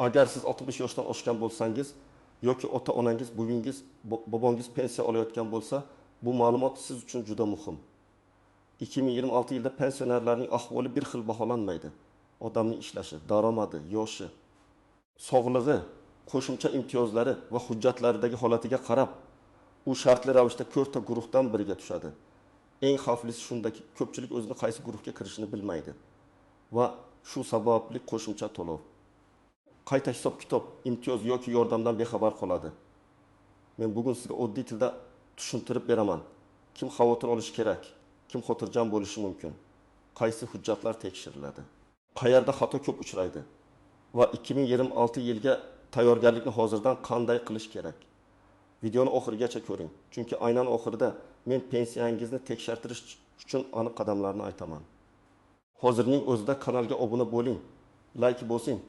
Agar siz 65 yoshdan oshgan bo'lsangiz yoki ota-onangiz, buvingiz, bobongiz pensiya olayotgan bo'lsa, bu ma'lumot siz uchun juda muhim. 2026 yilda pensionerlarning ahvoli bir xil baholanmaydi. Odamning ishlashi, daromadi, yoshi, sog'lig'i, qo'shimcha imtiyozlari va hujjatlaridagi holatiga qarab, u shartli ravishda to'rtta guruhdan biriga tushadi. Eng xavflisi shundaki, ko'pchilik o'zini qaysi guruhga kirishini bilmaydi va shu sababli qo'shimcha to'lov, qayta hisob-kitob, imtiyoz yoki yordamdan bexabar qoladi. Men bugun sizga oddiy tilda tushuntirib beraman. Kim xavotir olishi kerak, kim xotirjam bo'lishi mumkin, qaysi hujjatlar tekshiriladi, qayerda xato ko'p uchraydi va 2026 yilga tayyorgarlikni hozirdan qanday qilish kerak. Videoni oxirigacha ko'ring, chunki aynan oxirida men pensiyangizni tekshirtirish uchun aniq qadamlarni aytaman. Hozirning o'zida kanalga obuna bo'ling, like bosing,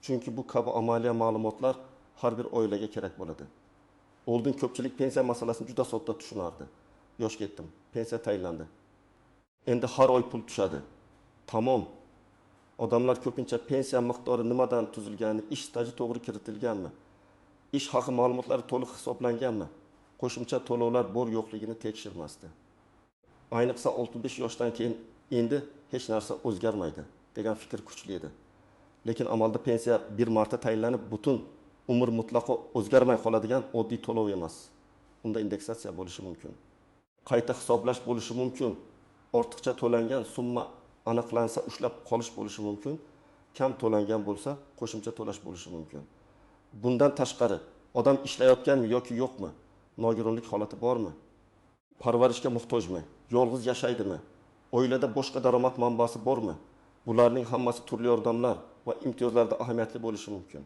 chunki bu kabi amaliy ma'lumotlar har bir oilaga kerak bo'ladi. Oldin ko'pchilik pensiya masalasini juda sodda tushunardi. Yoshga yetdim, pensiya tayinlandi. Endi har oy pul tushadi. Tamom. Odamlar ko'pincha pensiya miqdori nimadan tuzilgani, ish staji to'g'ri kiritilganmi, ish haqi ma'lumotlari to'liq hisoblanganmi, qo'shimcha to'lovlar bor yo'qligini tekshirmasdi. Ayniqsa 65 yoshdan keyin endi hech narsa o'zgarmaydi degan fikr kuchli edi. Lekin amalda pensiya bir marta tayinlanib, butun umr mutlaqo o'zgarmay qoladigan oddiy to'lov emas. Unda indeksatsiya bo'lishi mumkin. Qayta hisoblash bo'lishi mumkin. Ortiqcha to'langan summa aniqlansa ushlab qolish bo'lishi mumkin. Kam to'langan bo'lsa qo'shimcha to'lash bo'lishi mumkin. Bundan tashqari odam ishlayotganmi yoki yo'qmi, nogironlik holati bormi, parvarishga muhtojmi, yolg'iz yashaydimi, oilada boshqa daromad manbasi bormi? Bularning hammasi turli yordamlar va imtiyozlarda ahamiyatli bo'lishi mumkin.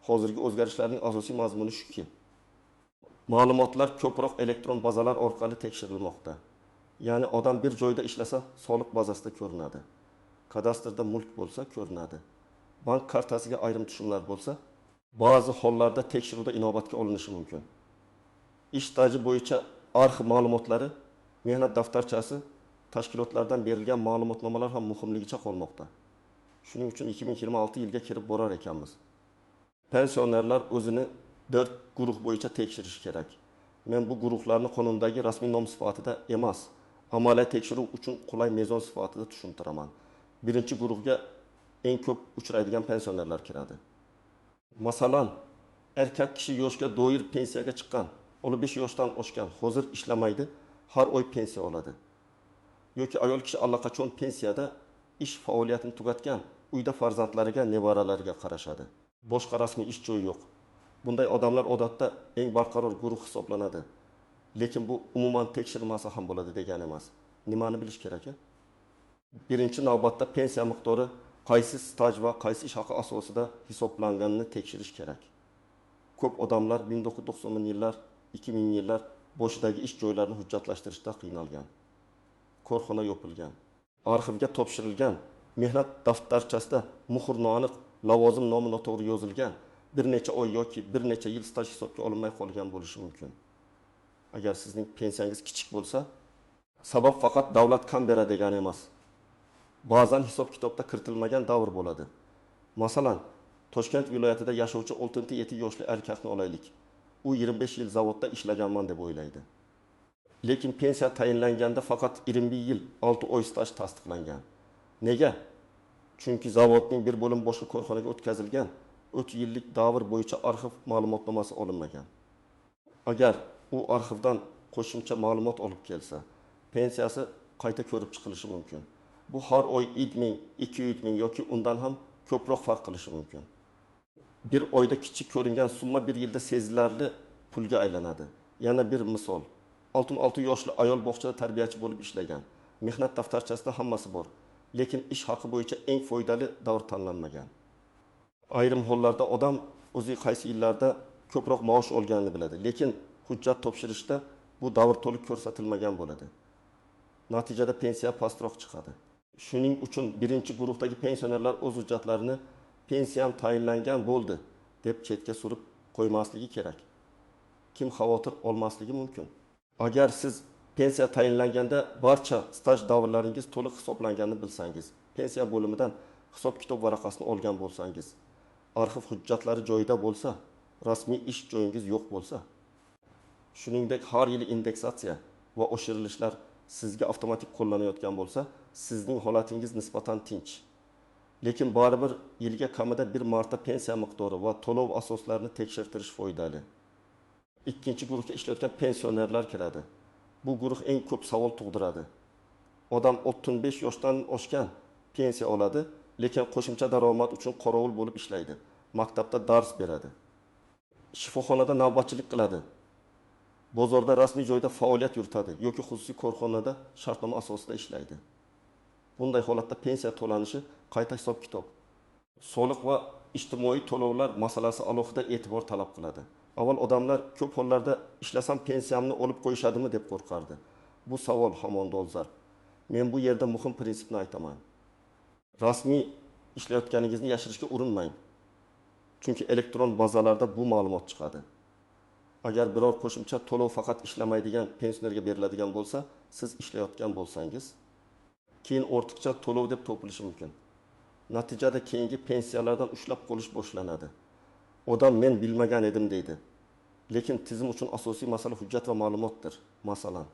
Hozirgi o'zgarishlarning asosiy mazmuni shuki, ma'lumotlar ko'proq elektron bazalar orqali tekshirilmoqda. Ya'ni odam bir joyda ishlasa soliq bazasida ko'rinadi. Kadastrda mulk bo'lsa ko'rinadi. Bank kartasiga ayrim tushumlar bo'lsa, ba'zi hollarda tekshiruvda inobatga olinishi mumkin. Ish staji bo'yicha arxiv ma'lumotlari, mehnat daftarchasi, tashkilotlardan berilgan ma'lumotnomalar ham muhimligicha qolmoqda. Shuning uchun 2026 yilga kirib borar ekanmiz. Pensionerlar o'zini 4 guruh bo'yicha tekshirishi kerak. Men bu guruhlarni qonundagi rasmiy nom sifatida emas, amaliy tekshiruv uchun qulay mezon sifatida tushuntiraman. Birinchi guruhga eng ko'p uchraydigan pensionerlar kiradi. Masalan, erkak kishi yoshga doir pensiyaga chiqqan, 55 yoshdan oshgan, hozir ishlamaydi, har oy pensiya oladi. Yoki ayol kishi allaqachon pensiyada, ish faoliyatini tugatgan, uyda farzandlariga, nevaralariga qarashadi. Boshqa rasmiy ish joyi yo'q. Bunday odamlar odatda eng barqaror guruh hisoblanadi. Lekin bu umuman tekshirilmasa ham bo'ladi degani emas. Nimani bilish kerak? Birinchi navbatda pensiya miqdori qaysi staj va qaysi ish haqi asosida hisoblanganini tekshirish kerak. Ko'p odamlar 1990-yillar, 2000-yillar boshidagi ish joylarini hujjatlashtirishda qiynalgan. Korxona yopilgan, arxivga topshirilgan, mehnat daftarchasida muhr noaniq, lavozim nomi noto'g'ri yozilgan, bir necha oy yoki bir necha yil staj hisobga olinmay qolgan bo'lishi mumkin. Agar sizning pensiyangiz kichik bo'lsa, sabab faqat davlat kam beradi degani emas. Ba'zan hisob-kitobda kiritilmagan davr bo'ladi. Masalan, Toshkent viloyatida yashovchi 67 yoshli erkakni olaylik. U 25 yil zavodda ishlaganman deb o'ylaydi. Lekin pensiya tayinlanganda faqat 21 yil 6 oy staj tasdiqlangan. Nega? Chunki zavodning bir bo'limi boshqa korxonaga o'tkazilgan, 3 yillik davr bo'yicha arxiv ma'lumotnomasi olinmagan. Agar u arxivdan qo'shimcha ma'lumot olib kelsa, pensiyasi qayta ko'rib chiqilishi mumkin. Bu har oy 1000, 200 ming yoki undan ham ko'proq farq qilishi mumkin. Bir oyda kichik ko'ringan summa bir yilda sezilarli pulga aylanadi. Yana bir misol. 66 yoshli ayol bog'chada tarbiyachi bo'lib ishlagan. Mehnat daftarchasida hammasi bor, lekin ish haqi bo'yicha eng foydali davr tanlanmagan. Ayrim hollarda odam o'zi qaysi yillarda ko'proq maosh olganini biladi, lekin hujjat topshirishda bu davr to'liq ko'rsatilmagan bo'ladi. Natijada pensiya pastroq chiqadi. Shuning uchun birinchi guruhdagi pensionerlar o'z hujjatlarini pensiyam tayinlangan bo'ldi deb chetga surib qo'ymasligi kerak. Kim xavotir olmasligi mumkin? Agar siz pensiya tayinlanganda barcha staj davrlaringiz to'liq hisoblanganini bilsangiz, pensiya bo'limidan hisob-kitob varaqasini olgan bo'lsangiz, arxiv hujjatlari joyida bo'lsa, rasmiy ish joyingiz yo'q bo'lsa, shuningdek har yili indeksatsiya va oshirilishlar sizga avtomatik qo'llanayotgan bo'lsa, sizning holatingiz nisbatan tinch. Lekin baribir yilga kamida bir marta pensiya miqdori va to'lov asoslarini tekshirtirish foydali. Ikkinchi guruhga ishlayotgan pensionerlar kiradi. Bu guruh eng ko'p savol tug'diradi. Odam 35 yoshdan oshgan pensiya oladi, lekin qo'shimcha daromad uchun qorovul bo'lib ishlaydi, maktabda dars beradi, shifoxonada navbatchilik qiladi, bozorda rasmiy joyda faoliyat yuritadi yoki xususiy korxonada shartnoma asosida ishlaydi. Bunday holatda pensiya to'lanishi qayta hisob-kitob, soliq va ijtimoiy to'lovlar masalasi alohida e'tibor talab qiladi. Avval odamlar ko'p hollarda ishlasam pensiyamni olib qo'yishadimi deb qo'rqardi. Bu savol hamon dolzarb. Men bu yerda muhim prinsipni aytaman. Rasmiy ishlayotganingizni yashirishga urinmang. Chunki elektron bazalarda bu ma'lumot chiqadi. Agar biror qo'shimcha to'lov faqat ishlamaydigan pensionerga beriladigan bo'lsa, siz ishlayotgan bo'lsangiz, keyin ortiqcha to'lov deb topilishi mumkin. Natijada keyingi pensiyalardan ushlab qolish boshlanadi. Odam men bilmagan edim deydi. Lekin tizim uchun asosiy masala hujjat va ma'lumotdir. Masalan,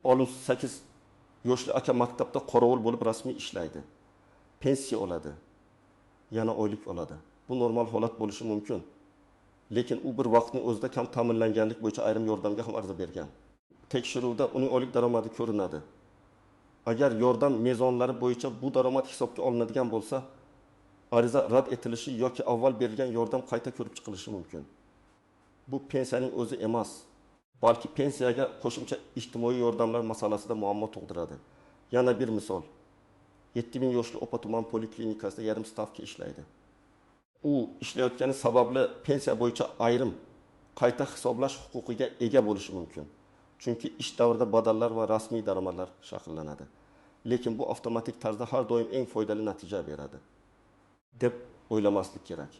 68 yoshli aka maktabda qorovul bo'lib rasmiy ishlaydi. Pensiya oladi. Yana oylik oladi. Bu normal holat bo'lishi mumkin. Lekin u bir vaqtning o'zida kam ta'minlanganlik bo'yicha ayrim yordamga ham ariza bergan. Tekshiruvda uning oylik daromadi ko'rinadi. Agar yordam mezonlari bo'yicha bu daromad hisobga olinadigan bo'lsa, ariza rad etilishi yoki avval berilgan yordam qayta ko'rib chiqilishi mumkin. Bu pensiyaning o'zi emas, balki pensiyaga qo'shimcha ijtimoiy yordamlar masalasida muammo tug'diradi. Yana bir misol. 7000 yoshli opa tuman poliklinikasida yarim stavka ishlaydi. U ishlayotgani sababli pensiya bo'yicha ayrim qayta hisoblash huquqiga ega bo'lishi mumkin. Chunki ish davrida badallar va rasmiy daromadlar shakllanadi. Lekin bu avtomatik tarzda har doim eng foydali natija beradi deb o'ylamaslik kerak.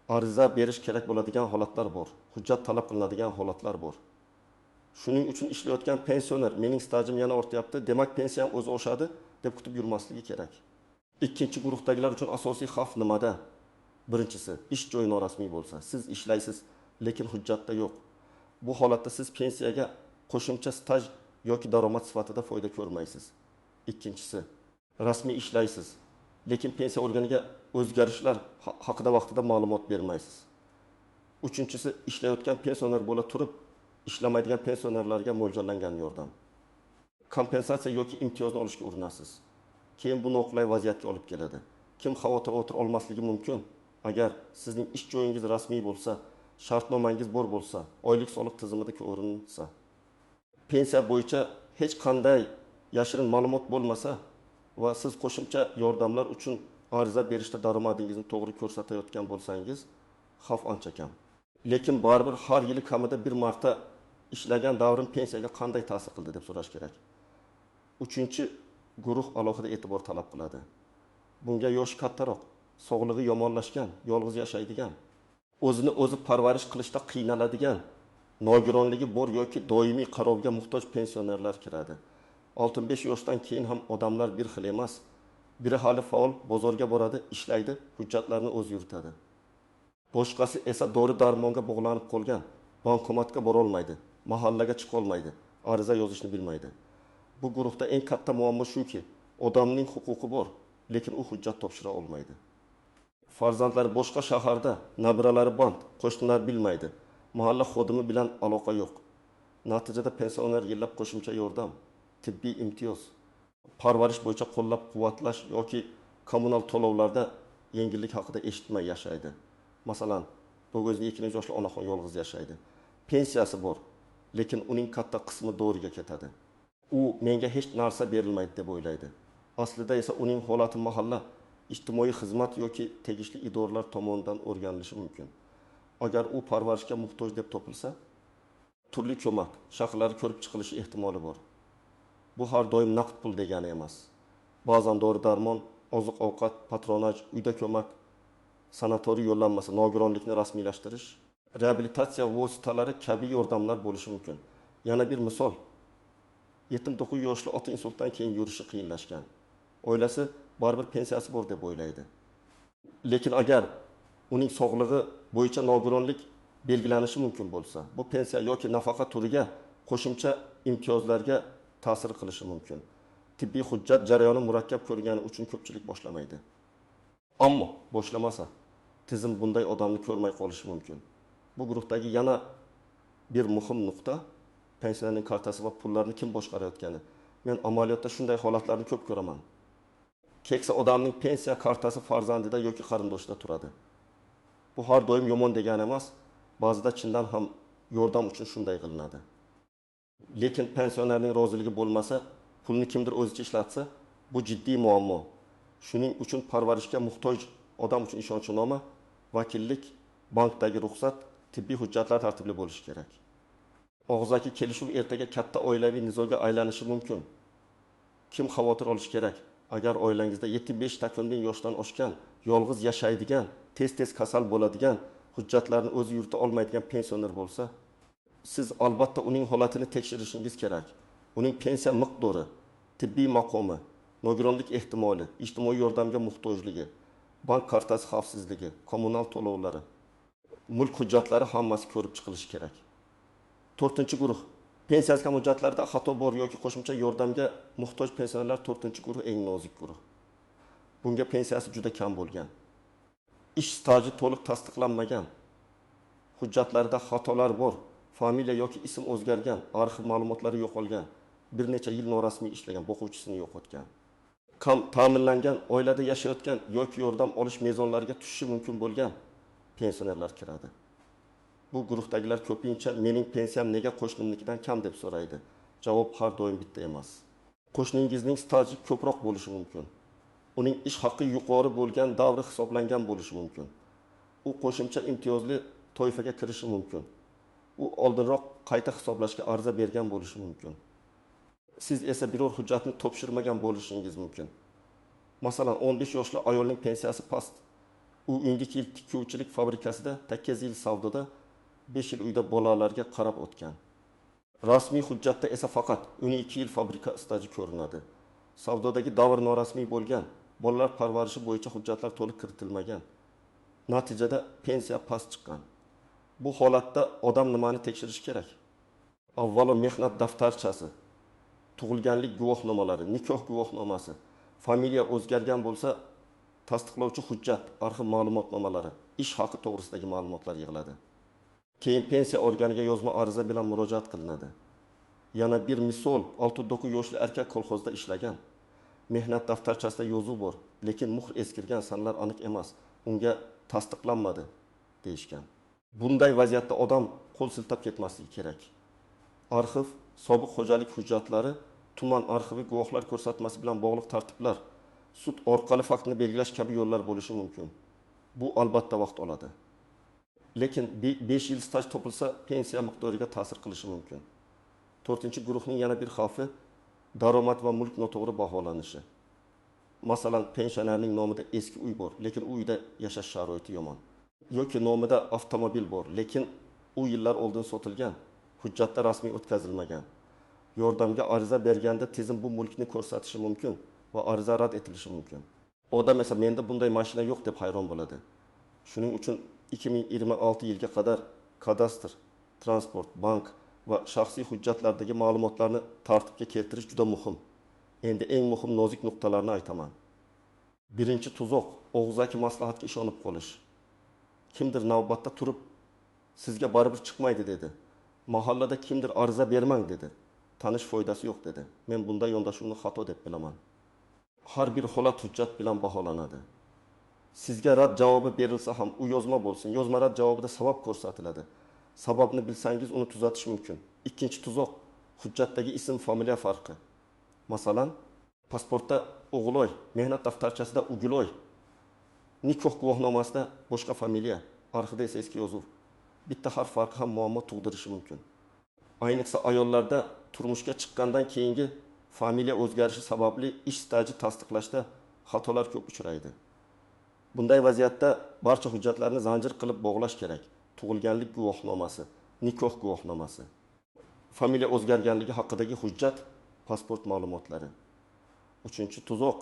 Ariza berish kerak bo'ladigan holatlar bor, hujjat talab qilinadigan holatlar bor. Shuning uchun ishlayotgan pensioner mening stajim yana ortyapti, demak pensiyam o'zi oshadi deb kutib yurmasligi kerak. Ikkinchi guruhdagilar uchun asosiy xavf nimada? Birinchisi, ish joyi norasmiy bo'lsa, siz ishlaysiz, lekin hujjatda yo'q. Bu holatda siz pensiyaga qo'shimcha staj yoki daromad sifatida foyda ko'rmaysiz. Ikkinchisi, rasmiy ishlaysiz, lekin pensiya organiga o'zgarishlar haqida vaqtida ma'lumot bermaysiz. Uchinchisi, ishlayotgan pensioner bo'la turib, ishlamaydigan pensionerlarga mo'ljallangan yordam. Kompensatsiya yoki imtiyozni olishga urinasiz. Keyin bu noqulay vaziyatga olib keladi. Kim xavotir o'tira olmasligi mumkin? Agar sizning ish joyingiz rasmiy bo'lsa, shartnomangiz bor bo'lsa, oylik soliq tizimida ko'rinsa, pensiya bo'yicha hech qanday yashirin ma'lumot bo'lmasa va siz qo'shimcha yordamlar uchun ariza berishda daromadingizni to'g'ri ko'rsatayotgan bo'lsangiz, xavf ancha kam. Lekin baribir har yili kamida bir marta ishlagan davrim pensiyaga qanday ta'sir qildi deb so'rash kerak. Uchinchi guruh alohida e'tibor talab qiladi. Bunga yoshi kattaroq, sog'lig'i yomonlashgan, yolg'iz yashaydigan, o'zini o'zi parvarish qilishda qiynaladigan, nogironligi bor yoki doimiy qarovga muhtoj pensionerlar kiradi. 65 yoshdan keyin ham odamlar bir xil emas. Biri hali faol, bozorga boradi, ishlaydi, hujjatlarni o'zi yuritadi. Boshqasi esa dori-darmonga bog'lanib qolgan, bankomatga bora olmaydi, mahallaga chiqa olmaydi, ariza yozishni bilmaydi. Bu guruhda eng katta muammo shuki, odamning huquqi bor, lekin u hujjat topshira olmaydi. Farzandlari boshqa shaharda, nabiralari band, qo'shnilar bilmaydi. Mahalla xodimi bilan aloqa yo'q. Natijada pensioner yillab qo'shimcha yordam, tibbiy imtiyoz, parvarish bo'yicha qo'llab-quvvatlash yoki kommunal to'lovlarda yengillik haqida eshitmay yashaydi. Masalan, 92 yoshli onaxon yolg'iz yashaydi. Pensiyasi bor, lekin uning katta qismi doriga ketadi. U menga hech narsa berilmaydi deb o'ylaydi. Aslida esa uning holati mahalla, ijtimoiy xizmat yoki tegishli idoralar tomonidan o'rganilishi mumkin. Agar u parvarishga muhtoj deb topilsa, turli ko'mak shaklari ko'rib chiqilishi ehtimoli bor. Bu har doim naqd pul degani emas. Ba'zan dori-darmon, oziq-ovqat, patronaj, uyda ko'mak, sanatoriy yo'llanmasi, nogironlikni rasmiylashtirish, reabilitatsiya vositalari kabi yordamlar bo'lishi mumkin. Yana bir misol. 79 yoshli ota insultdan keyin yurishi qiyinlashgan. Oilasi baribir pensiyasi bor deb o'ylaydi. Lekin agar Uning sog'lig'i bo'yicha nogironlik belgilanishi mumkin bo'lsa, bu pensiya yoki nafaqa turiga qo'shimcha imtiyozlarga ta'sir qilishi mumkin. Tibbiy hujjat jarayoni murakkab ko'ringani uchun ko'pchilik boshlamaydi. Ammo boshlamasa, tizim bunday odamni ko'rmay qolishi mumkin. Bu guruhdagi yana bir muhim nuqta pensionerning kartasi va pullarni kim boshqarayotgani. Men amaliyotda shunday holatlarni ko'p ko'raman. Keksa odamning pensiya kartasi farzandida yoki qarindoshida turadi. Bu har doim yomon degani emas, ba'zida chindan ham yordam uchun shunday qilinadi. Lekin pensionerning roziligi bo'lmasa, pulni kimdir o'zicha ishlatsa, bu jiddiy muammo. Shuning uchun parvarishga muhtoj odam uchun ishonchnoma, vakillik, bankdagi ruxsat, tibbiy hujjatlar tartibli bo'lishi kerak. Og'zaki kelishuv ertaga katta oilaviy nizoga aylanishi mumkin. Kim xavotir olishi kerak? Agar oilangizda 75,5 yoshdan oshgan, yolg'iz yashaydigan, tez-tez kasal bo'ladigan, hujjatlarni o'zi yurita olmaydigan pensioner bo'lsa, siz albatta uning holatini tekshirishingiz kerak. Uning pensiya miqdori, tibbiy maqomi, nogironlik ehtimoli, ijtimoiy yordamga muhtojligi, bank kartasi xavfsizligi, kommunal to'lovlari, mulk hujjatlari hammasi ko'rib chiqilishi kerak. To'rtinchi guruh. Pensiyasi kam hujjatlarda xato bor yoki qo'shimcha yordamga muhtoj pensionerlar to'rtinchi guruh eng nozik guruh. Bunga pensiyasi juda kam bo'lgan, ish staji to'liq tasdiqlanmagan, hujjatlarda xatolar bor, familiya yoki ism o'zgargan, arxiv ma'lumotlari yo'qolgan, bir necha yil norasmiy ishlagan, boquvchisini yo'qotgan, kam ta'minlangan oilada yashayotgan yoki yordam olish mezonlariga tushishi mumkin bo'lgan pensionerlar kiradi. Bu guruhdagilar ko'pincha mening pensiyam nega qo'shnimnikidan kam deb so'raydi. Javob har doim bitta emas. Qo'shningizning staji ko'proq bo'lishi mumkin. Uning ish haqi yuqori bo'lgan davri hisoblangan bo'lishi mumkin. U qo'shimcha imtiyozli toifaga kirishi mumkin. U oldinroq qayta hisoblashga ariza bergan bo'lishi mumkin. Siz esa biror hujjatni topshirmagan bo'lishingiz mumkin. Masalan, 15 yoshli ayolning pensiyasi past. U indiki yil tikuvchilik fabrikasida, 8 yil savdoda, 5 yil uyda bolalarga qarab o'tgan. Rasmiy hujjatda esa faqat 12 yil fabrika staji ko'rinadi. Savdodagi davr norasmiy bo'lgan, bolalar parvarishi bo'yicha hujjatlar to'liq kiritilmagan. Natijada pensiya past chiqqan. Bu holatda odam nimani tekshirishi kerak? Avvalo mehnat daftarchasi, tug'ilganlik guvohnomalari, nikoh guvohnomasi, familiya o'zgargan bo'lsa tasdiqlovchi hujjat, arxiv ma'lumotnomalari, ish haqi to'g'risidagi ma'lumotlar yig'iladi. Keyin pensiya organiga yozma ariza bilan murojaat qilinadi. Yana bir misol, 69 yoshli erkak kolxozda ishlagan. Mehnat daftarchasida yozuv bor, lekin muhr eskirgan, sanlar aniq emas, unga tasdiqlanmadi deyishgan. Bunday vaziyatda odam qo'l siltab ketmasligi kerak. Arxiv, sobiq xo'jalik hujjatlari, tuman arxivi guvohlar ko'rsatmasi bilan bog'liq tartiblar, sud orqali faktni belgilash kabi yo'llar bo'lishi mumkin. Bu albatta vaqt oladi. Lekin 5 yil staj topilsa, pensiya miqdoriga ta'sir qilishi mumkin. To'rtinchi guruhning yana bir xavfi daromad va mulk noto'g'ri baholanishi. Masalan, pensionerning nomida eski uy bor, lekin u uyda yashash sharoiti yomon. Yoki nomida avtomobil bor, lekin u yillar oldin sotilgan, hujjatda rasmiy o'tkazilmagan. Yordamga ariza berganda tizim bu mulkni ko'rsatishi mumkin va ariza rad etilishi mumkin. Odam esa menda bunday mashina yo'q deb hayron bo'ladi. Shuning uchun 2026 yilga qadar kadastr, transport, bank va shaxsiy hujjatlardagi ma'lumotlarni tartibga keltirish juda muhim. Endi eng muhim nozik nuqtalarni aytaman. Birinchi tuzoq og'zaki maslahatga ishonib qolish. Kimdir navbatda turib sizga baribir chiqmaydi dedi. Mahallada kimdir ariza bermang dedi. Tanish foydasi yo'q dedi. Men bunday yondashuvni xato deb bilaman. Har bir holat hujjat bilan baholanadi. Sizga rad javobi berilsa ham u yozma bo'lsin. Yozma rad javobida sabab ko'rsatiladi. Sababni bilsangiz uni tuzatish mumkin. Ikkinchi tuzoq hujjatdagi ism familiya farqi. Masalan, pasportda O'g'loy, mehnat daftarchasida Ugiloy, nikoh guvohnomasida boshqa familiya, arxivda esa eski yozuv. Bitta harf farqi ham muammo tug'dirishi mumkin. Ayniqsa ayollarda turmushga chiqqandan keyingi familiya o'zgarishi sababli ish staji tasdiqlashda xatolar ko'p uchraydi. Bunday vaziyatda barcha hujjatlarni zanjir qilib bog'lash kerak. Tug'ilganlik guvohnomasi, nikoh guvohnomasi, familiya o'zgarganligi haqidagi hujjat, pasport ma'lumotlari. Uchinchi tuzoq,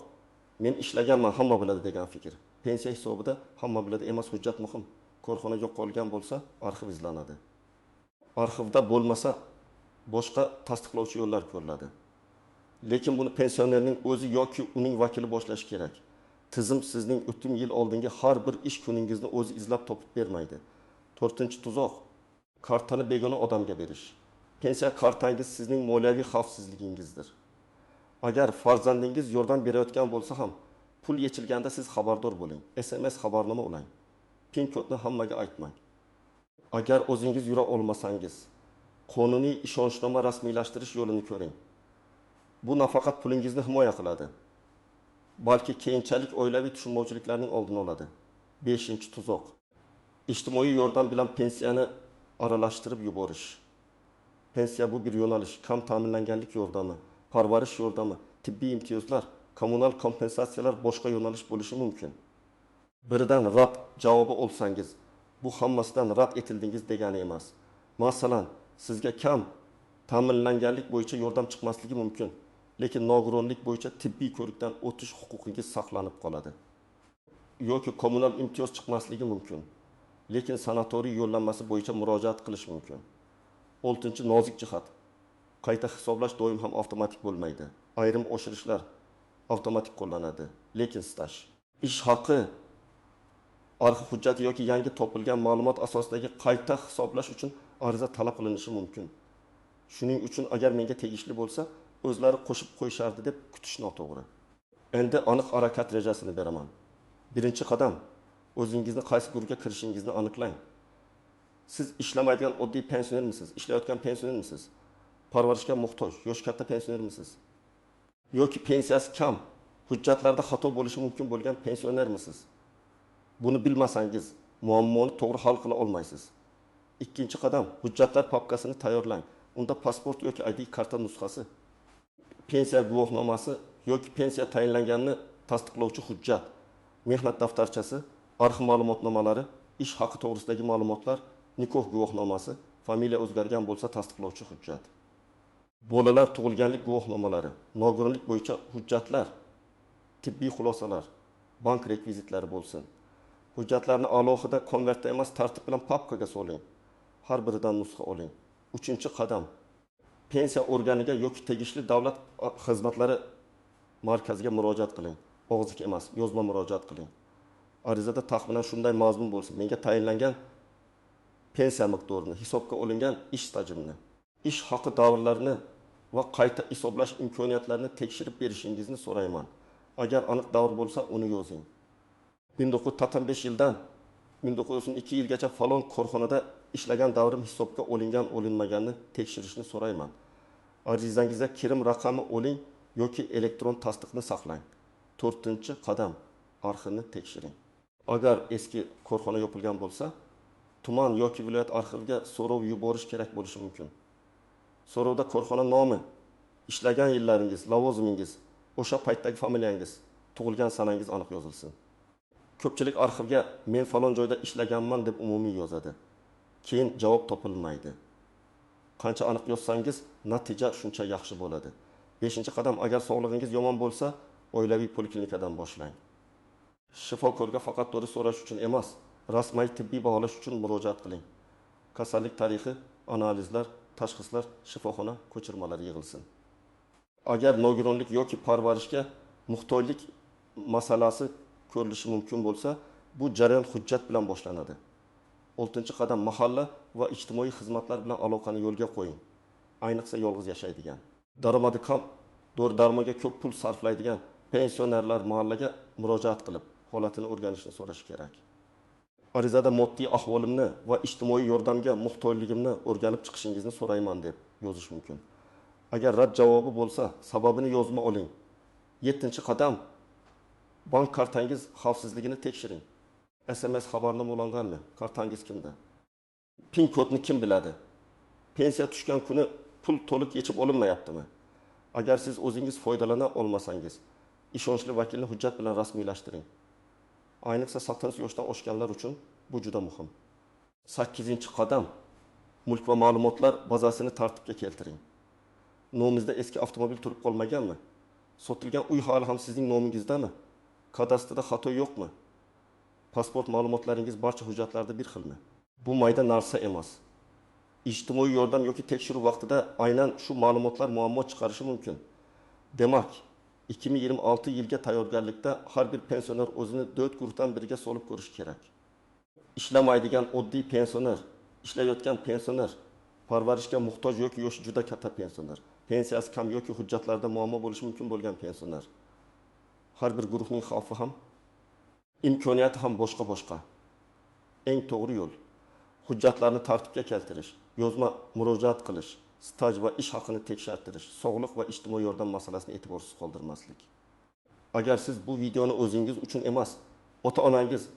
men ishlaganman, hamma biladi degan fikr. Pensiya hisobida hamma biladi emas, hujjat muhim. Korxona yo'qolgan bo'lsa, arxiv izlanadi. Arxivda bo'lmasa, boshqa tasdiqlovchi yo'llar ko'riladi. Lekin buni pensionerning o'zi yoki uning vakili boshlashi kerak. Tizim sizning o'tgan yil oldingi har bir ish kuningizni o'zi izlab topib bermaydi. To'rtinchi tuzoq: kartani begona odamga berish. Pensiya kartangiz sizning moliyaviy xavfsizligingizdir. Agar farzandingiz yordam berayotgan bo'lsa ham, pul yechilganda siz xabardor bo'ling. SMS xabarnoma ulang. PIN kodni hammaga aytmang. Agar o'zingiz yura olmasangiz, qonuniy ishonchnoma rasmiylashtirish yo'lini ko'ring. Bu nafaqat pulingizni himoya qiladi, balki keyinchalik oilaviy tushunmovchiliklarning oldini oladi. Beshinchi tuzoq: ijtimoiy yordam bilan pensiyani aralashtirib yuborish. Pensiya bu bir yo'nalish, kam ta'minlanganlik yordami, parvarish yordami, tibbiy imtiyozlar, kommunal kompensatsiyalar boshqa yo'nalish bo'lishi mumkin. Biridan rad javobi olsangiz, bu hammasidan rad etildingiz degani emas. Masalan, sizga kam ta'minlanganlik bo'yicha yordam chiqmasligi mumkin, lekin nogironlik bo'yicha tibbiy ko'rikdan o'tish huquqingiz saqlanib qoladi. Yoki kommunal imtiyoz chiqmasligi mumkin, lekin sanatoriy yo'llanmasi bo'yicha murojaat qilish mumkin. Oltinchi nozik jihat: qayta hisoblash doim ham avtomatik bo'lmaydi. Ayrim oshirishlar avtomatik qo'llanadi, lekin staj, ish haqi arxiv hujjati yoki yangi topilgan ma'lumot asosidagi qayta hisoblash uchun ariza talab qilinishi mumkin. Shuning uchun agar menga tegishli bo'lsa, o'zlari qo'shib qo'yishardi deb kutish noto'g'ri. Endi aniq harakat rejasini beraman. Birinchi qadam: o'zingizni qaysi guruhga kirishingizni aniqlang. Siz ishlamaydigan oddiy pensionermisiz, ishlayotgan pensionermisiz, parvarishga muhtoj, yoshi katta pensionermisiz yoki pensiyasi kam, hujjatlarda xato bo'lishi mumkin bo'lgan pensionermisiz? Buni bilmasangiz, muammoni to'g'ri hal qila olmaysiz. Ikkinchi qadam: hujjatlar papkasini tayyorlang. Unda pasport yoki ID karta nusxasi, pensiya guvohnomasi yoki pensiya tayinlanganini tasdiqlovchi hujjat, mehnat daftarchasi, arxiv ma'lumotnomalari, ish haqi to'g'risidagi ma'lumotlar, nikoh guvohnomasi, familiya o'zgargan bo'lsa tasdiqlovchi hujjat, bolalar tug'ilganlik guvohnomalari, nogironlik bo'yicha hujjatlar, tibbiy xulosalar, bank rekvizitlari bo'lsin. Hujjatlarni alohida konvertda emas, tartib bilan papkaga soling. Har biridan nusxa oling. Uchinchi qadam: pensiya organiga yoki tegishli davlat xizmatlari markaziga murojaat qiling. Og'zaki emas, yozma murojaat qiling. Arizada taxminan shunday mazmun bo'lsin: menga tayinlangan pensiya miqdorini, hisobga olingan ish stajimni, ish haqi davrlarini va qayta hisoblash imkoniyatlarini tekshirib berishingizni so'rayman. Agar aniq davr bo'lsa, uni yozing. 1995 yildan 1992 yilgacha falon korxonada ishlagan davrim hisobga olingan olinmaganini tekshirishni so'rayman. Arizangizda kirim raqami oling yoki elektron tasdiqni saqlang. To'rtinchi qadam: arxivni tekshiring. Agar eski korxona yopilgan bo'lsa, tuman yoki viloyat arxiviga so'rov yuborish kerak bo'lishi mumkin. So'rovda korxona nomi, ishlagan yillaringiz, lavozimingiz, o'sha paytdagi familiyangiz, tug'ilgan sanangiz aniq yozilsin. Ko'pchilik arxivga men falon joyda ishlaganman deb umumiy yozadi. Keyin javob topilmaydi. Qancha aniq yozsangiz, natija shuncha yaxshi bo'ladi. Beshinchi qadam: agar sog'lig'ingiz yomon bo'lsa, oilaviy poliklinikadan boshlang. Shifokorga faqat dori so'rash uchun emas, rasmiy tibbiy baholash uchun murojaat qiling. Kasallik tarixi, analizlar, tashxislar, shifoxona ko'chirmalari yig'ilsin. Agar nogironlik yoki parvarishga muhtojlik masalasi ko'rilishi mumkin bo'lsa, bu jarayon hujjat bilan boshlanadi. Oltinchi qadam: mahalla va ijtimoiy xizmatlar bilan aloqani yo'lga qo'ying. Ayniqsa yolg'iz yashaydigan, daromadi kam, dori darmonga ko'p pul sarflaydigan pensionerlar mahallaga murojaat qilib, holatini o'rganishni so'rashi kerak. Arizada moddiy ahvolimni va ijtimoiy yordamga muhtojligimni o'rganib chiqishingizni so'rayman deb yozish mumkin. Agar rad javobi bo'lsa, sababini yozma oling. Yettinchi qadam: bank kartangiz xavfsizligini tekshiring. SMS xabarnoma ulanganmi? Kartangiz kimda? PIN kodni kim biladi? Pensiya tushgan kuni pul to'liq yechib olinmayaptimi? Agar siz o'zingiz foydalana olmasangiz, ishonchli vakilni hujjat bilan rasmiylashtiring. Ayniqsa 80 yoshdan oshganlar uchun bu juda muhim. Sakkizinchi qadam: mulk va ma'lumotlar bazasini tartibga keltiring. Nomingizda eski avtomobil turib qolmaganmi? Sotilgan uy hali ham sizning nomingizdami? Kadastrda xato yo'qmi? Pasport ma'lumotlaringiz barcha hujjatlarda bir xilmi? Bu mayda narsa emas. Ijtimoiy yordam yoki tekshiruv vaqtida aynan shu ma'lumotlar muammo chiqarishi mumkin. Demak, 2026 yilga tayyorgarlikda har bir pensioner o'zini 4 guruhdan biriga solib ko'rishi kerak. Ishlamaydigan oddiy pensioner, ishlayotgan pensioner, parvarishga muhtoj yoki yoshi juda katta pensioner, pensiyasi kam yoki hujjatlarda muammo bo'lishi mumkin bo'lgan pensioner. Har bir guruhning xavfi ham, imkoniyati ham boshqa-boshqa. Eng to'g'ri yo'l hujjatlarni tartibga keltirish, yozma murojaat qilish, staj va ish haqini tekshirtirish, sog'liq va ijtimoiy yordam masalasini e'tiborsiz qoldirmaslik. Agar siz bu videoni o'zingiz uchun emas, ota-onangiz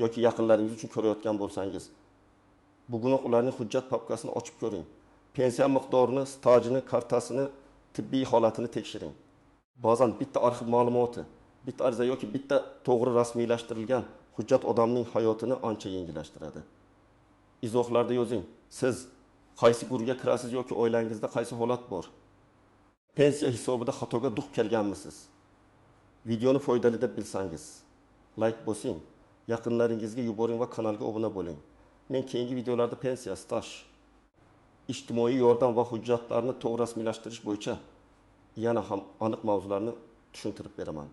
yoki yaqinlaringiz uchun ko'rayotgan bo'lsangiz, bugunoq ularning hujjat papkasini ochib ko'ring. Pensiya miqdorini, stajini, kartasini, tibbiy holatini tekshiring. Ba'zan bitta arxiv ma'lumoti, bitta ariza yoki bitta to'g'ri rasmiylashtirilgan hujjat odamning hayotini ancha yengillashtiradi. Izohlarda yozing. Siz qaysi guruhga kirasiz yoki oilangizda qaysi holat bor? Pensiya hisobida xatoga duch kelganmisiz? Videoni foydali deb bilsangiz, like bosing, yaqinlaringizga yuboring va kanalga obuna bo'ling. Men keyingi videolarda pensiya, staj, ijtimoiy yordam va hujjatlarni to'g'ri rasmiylashtirish bo'yicha yana ham aniq mavzularni tushuntirib beraman.